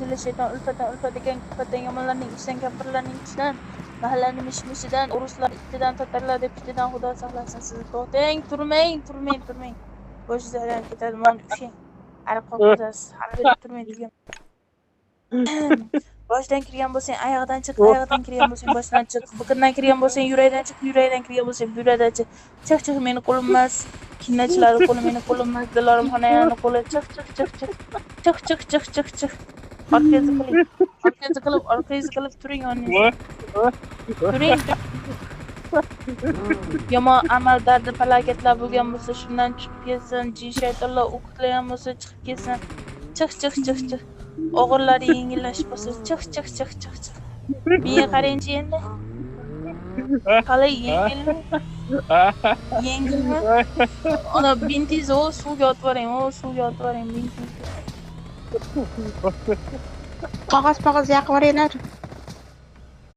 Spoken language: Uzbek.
Jinlar, shayton ulfatdan, ulfat ekan kulfatdan, yomonlarning ishidan, kampirlarning tushidan, mahallaning mish-mishidan, o'rislar itidan, tatarlar pitidan Xudo saqlasin sizni. To'xtang, turmang, turmang, turmang. Boshingiz aylanib ketadi, mana ushlang. Ariq qolib ketasiz. Hali turmang degan. Boshidan kirgan bo'lsang, oyog'idan chiq, oyog'idan kirgan bo'lsang, boshidan chiq, biqindan kirgan bo'lsang, yurakdan chiq, yurakdan kirgan bo'lsang, buyrakdan chiq. Chiq, chiq, meni qo'lim emas. Kinnachilarning qo'li meni qo'lim emas, Diloromxonaning qo'li. Chiq, chiq, chiq, chiq. Chiq, chiq, chiq, chiq, chiq. Orqangizga qiling. Orqangizga qilib, orqangizga qilib turing o'rningizda. Turing. Yomon amal, dardi, falokatlar bo'lgan bo'lsa, shundan chiqib kelsin. Jin shaytonlar o'qitlagan bo'lsa, chiqib kelsin. Chiq, chiq, chiq, chiq. Og'irlari yengillashib bo'lsa, chiq, chiq, chiq, chiq, chiq. Menga qarangchi endi. Qalay, yengilmi? Yengilmi? Ana bintingizni o suvga otib yuboring, o suvga otib yuboring bintingizni. Qog'oz pog'oz yoqib yuboringlar.